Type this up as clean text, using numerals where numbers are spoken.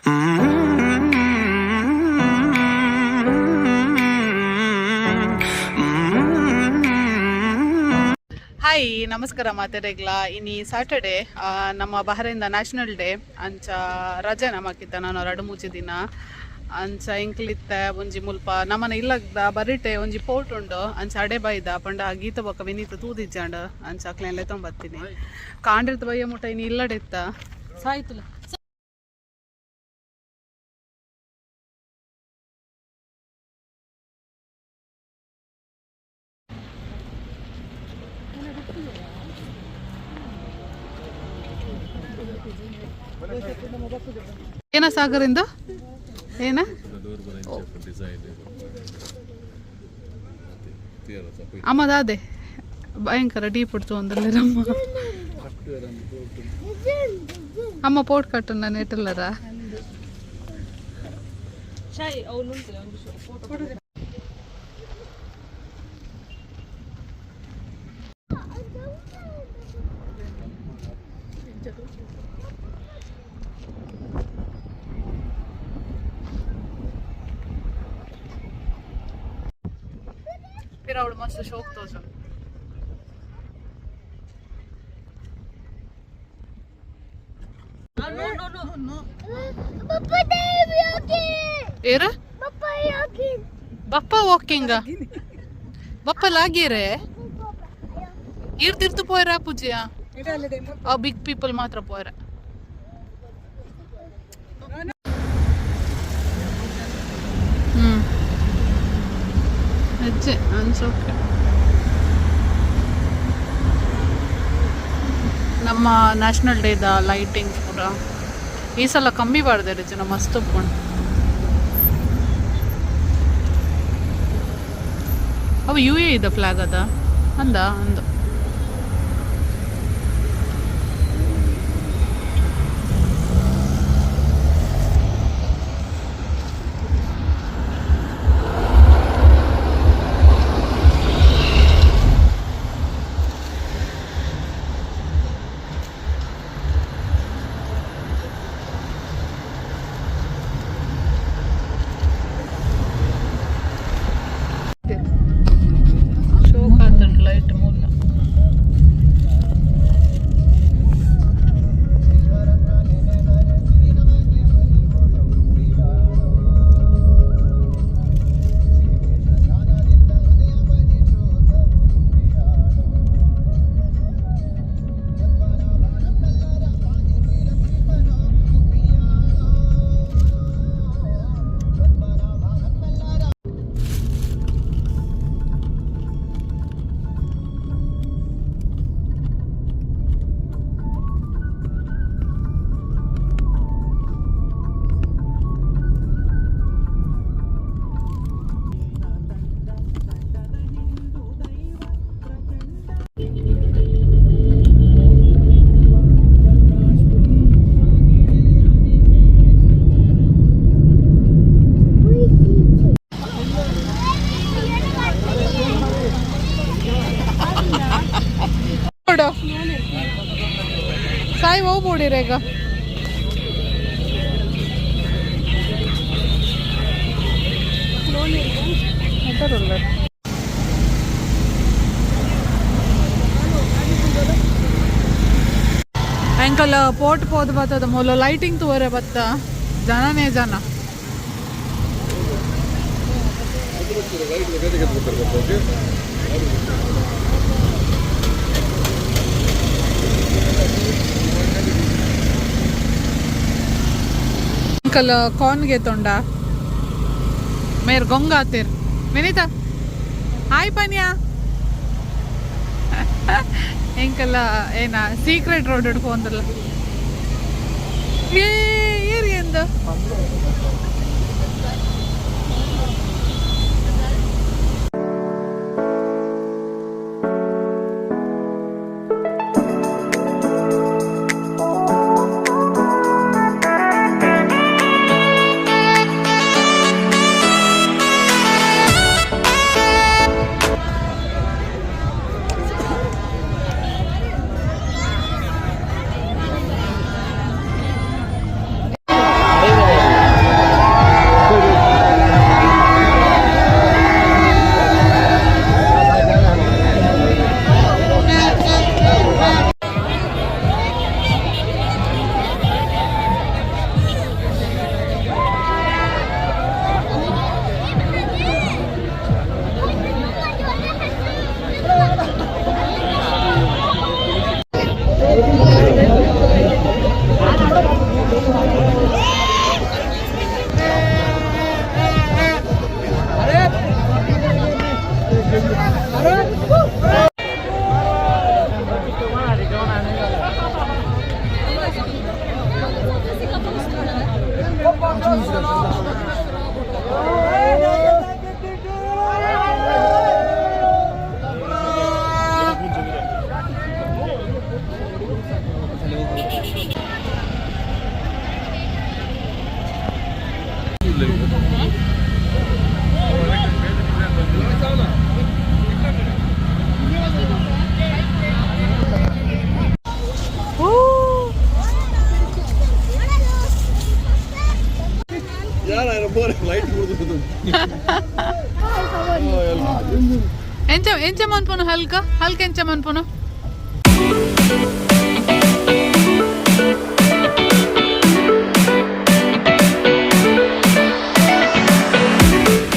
Hi, ನಮಸ್ಕಾರ ಮಾತೆರೆಗ್ಲ. ಇನಿ Saturday, ನಮ್ಮ ಬಹರೈನ್ದ ನ್ಯಾಷನಲ್ ಡೇ. ಅಂಚ ರಜೆ ನಮಕಿತ್ತ ನಾನು 2-3 ದಿನ. ಅಂಚ ಎಂಕ್ಲಿತ್ತ ಒಂಜಿ ಮುಲ್ಪ ನಮ್ಮನ ಇಲ್ಲದ ಬರಿಟೆ ಒಂಜಿ ಪೋರ್ಟ್ ಉಂಡು. ಅಂಚ ಅಡೆ ಬೈದ ಪಂಡ ಗೀತ ಬೊಕ್ಕ ವಿನೀತ ತೂದಿಜ್ಜಾಂಡ್. ಅಂಚ ಅಕ್ಲೆನ್ ತೊಂಬತ್ತೀನಿ. ಕಾಂಡಿರ್ತ ಬಯ್ಯ ಮುಟ್ಟ ಇನಿ ಇಲ್ಲಡೆತ್ತ ಸಾಯ್ತುಲ. ಏನ ಸಾಗರಿಂದ ಏನ? ಅಮ್ಮದ ಅದೇ ಭಯಂಕರ ಡೀಪ್ ಉಡ್ತು ಒಂದಲ್ಲ. ಅಮ್ಮ ಪೋಟ್ ಕಟ್ಟು ನಾನು ಇಟ್ಟಲ್ಲರ. ಪಿರ ಅವಳು ಮಸ್ತ್ ಶೋಕ್ ತೋಜು. ಏರ ಬಪ್ಪ ವಾಕಿಂಗ್, ಬಪ್ಪ ಲಾಗಿರೆ. ಇರ್ತಿರ್ತು ಪೋಯರ ಪೂಜೆಯ. ಆ ಬಿಗ್ ಪೀಪಲ್ ಮಾತ್ರ ಪೋಯರ. ಹೆಜ್ಜೆ ಅನ್ಸೋಕೆ. ನಮ್ಮ ನ್ಯಾಷನಲ್ ಡೇದ ಲೈಟಿಂಗ್ಸ್ ಪೂರ ಈ ಸಲ ಕಮ್ಮಿ ಬಾರ್ದೆರ್ ಜನ, ಮಸ್ತ್ ಉಪ್ಪುಂಡು. ಅವು ಯು ಎ ಇದ ಫ್ಲಾಗ್ ಅದ ಅಂದ ಅಂದು. ಶೋಕ್ ಆತಂಡ್ ಲೈಟ್ ಮೂಲ. ನೋಡು ಸಾಯಿ, ಹೋಗ್ಬಿಡಿರ ಈಗ. ಅಂಕಲ್, ಪೋಟ್ ಪೋದು ಬತ್ತದ ಮೂಲ ಲೈಟಿಂಗ್ ತೂವರೆ ಬತ್ತ, ಜನನೇ ಜನ. ಅಂಕಲ್ ಕಾರ್ನ್ಗೆ ತೊಂಡ ಮೇರ್ ಗೊಂಗಾತಿರ್. ವಿನೀತ, ಹಾಯ್ ಪನ್ಯಾ. ಎಂಕಲ್ಲ ಏನ ಸೀಕ್ರೆಟ್ ರೋಡ್ ಹಿಡ್ಕೊಂಡ್ರಲ್ಲ. ಏ ಏರಿ ಎಂದ. ಎಂಚ ಎಂಚ ಮನ್ಪುನು? ಹಲ್ಕ ಹಲ್ಕ ಎಂಚ ಮನ್ಪುನು?